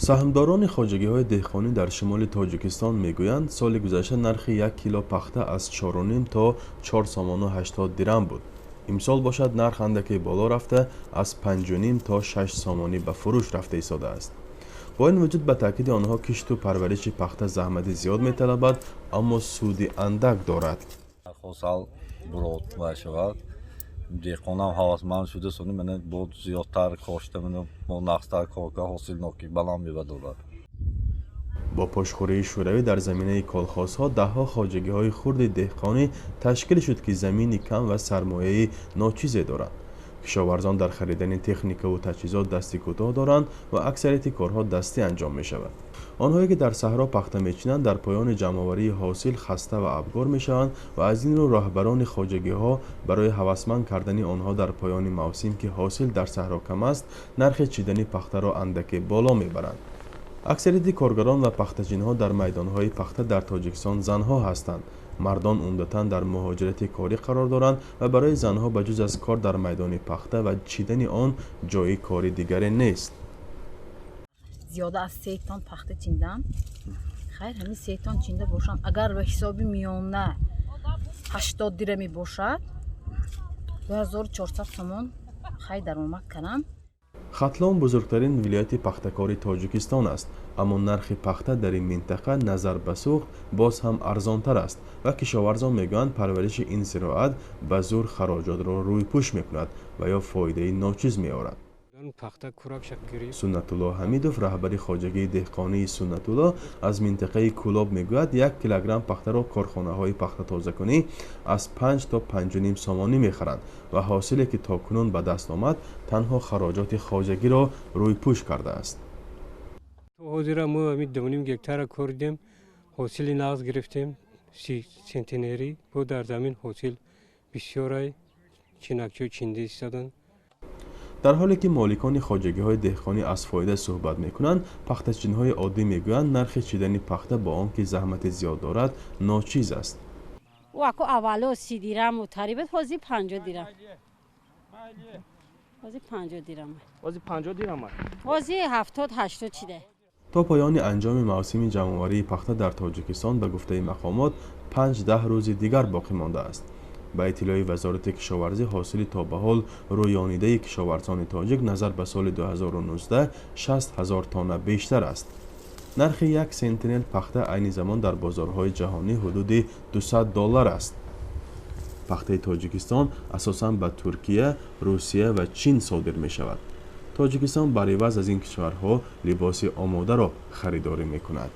Саҳмдорони хоҷагиҳои деҳқонӣ дар шимоли Тоҷикистон мегӯянд, соли гузашта нархи як кило пахта аз 4,5 то 4 сомону 80 дирам буд. Имсол бошад, нарх андаке боло рафта, аз 5,5 то 6 сомонӣ ба фурӯш рафта истодааст. Бо ин вуҷуд, ба таъкиди онҳо, кишту парвариши пахта заҳмати зиёд металабад, аммо суди андак дорад. Хосал бурод вай шавад, деҳқонам ҳавасманд шуда, сони мана бо зиёдтар кошта, мана мо нағзтар кор кар, ҳосилнокӣ баланд мебардорад. Бо пошхӯрии Шӯравӣ дар заминаи колхозҳо даҳҳо хоҷагиҳои хурди деҳқонӣ ташкил шуд, ки замини кам ва сармояи ночизе доранд. Кишоварзон дар харидани техникаву таҷҳизот дасти кӯтоҳ доранд ва аксарияти корҳо дастӣ анҷом мешавад. Онҳое ки дар саҳро пахта мечинанд, дар поёни ҷамъоварии ҳосил хаста ва абгор мешаванд ва аз ин рӯ роҳбарони хоҷагиҳо барои ҳавасманд кардани онҳо дар поёни мавсим, ки ҳосил дар саҳро кам аст, нархи чидани пахтаро андаке боло мебаранд. Аксарияти коргарон ва пахтачинҳо дар майдонҳои пахта дар Тоҷикистон занҳо ҳастанд. Мардон умдатан дар муҳоҷирати корӣ қарор доранд ва барои занҳо ба ҷуз аз кор дар майдони пахта ва чидани он ҷойи кори дигаре нест. Зиёда аз 3 тон пахта чиндам. Хайр, ҳамин 3 тон чинда бошам, агар ба ҳисоби миёна 80 дирами бошад, 2400 сомон хай даромад кардам. Хатлон бузургтарин вилояти пахтакори Тоҷикистон аст, аммо нархи пахта дар ин минтақа назар ба Суғд боз ҳам арзонтар аст ва кишоварзон мегӯянд, парвариши ин зироат ба зӯр хароҷотро рӯйпӯш мекунад ва ё фоидаи ночиз меорад. Суннатулло Ҳамидов, раҳбари хоҷагии деҳқонии Суннатулло аз минтақаи Кӯлоб, мегӯяд, 1 килограмм пахтаро корхонаҳои пахтатозакунӣ аз 5 то 5,5 сомонӣ мехаранд ва ҳосиле ки то кунун ба даст омад, танҳо хароҷоти хоҷагиро рӯйпӯш кардааст. Ҳозира мо ҳамин 2,5 гектара коридем, ҳосили нағз гирифтем, 30 центнерӣ бо дар замин ҳосил бисёрай, чинакчо чинда истоданд. Дар ҳоле ки моликони хоҷагиҳои деҳқонӣ аз фоида суҳбат мекунанд, пахтачинҳои оддӣ мегӯянд, нархи чидани пахта бо он ки заҳмати зиёд дорад, ночиз аст. Аку аввало 30 дираму тари буд, ҳозир 50 дирам, ҳозир 50 дирам. Ҳозир 50 дирам. Ҳозир 70-80 чиде. То поёни анҷоми мавсими ҷамъоварии пахта дар Тоҷикистон, ба гуфтаи мақомот, 5-10 рӯзи дигар боқӣ мондааст. Ба иттилои Вазорати кишоварзӣ, ҳосили то ба ҳол рӯёнидаи кишоварзони тоҷик назар ба соли 2019 60 ҳазор тонна бештар аст. Нархи 1 центнер пахта айни замон дар бозорҳои ҷаҳонӣ ҳудуди 200 доллар аст. Пахтаи Тоҷикистон асосан ба Туркия, Русия ва Чин содир мешавад. Тоҷикистон бар иваз аз ин кишварҳо либоси омодаро харидорӣ мекунад.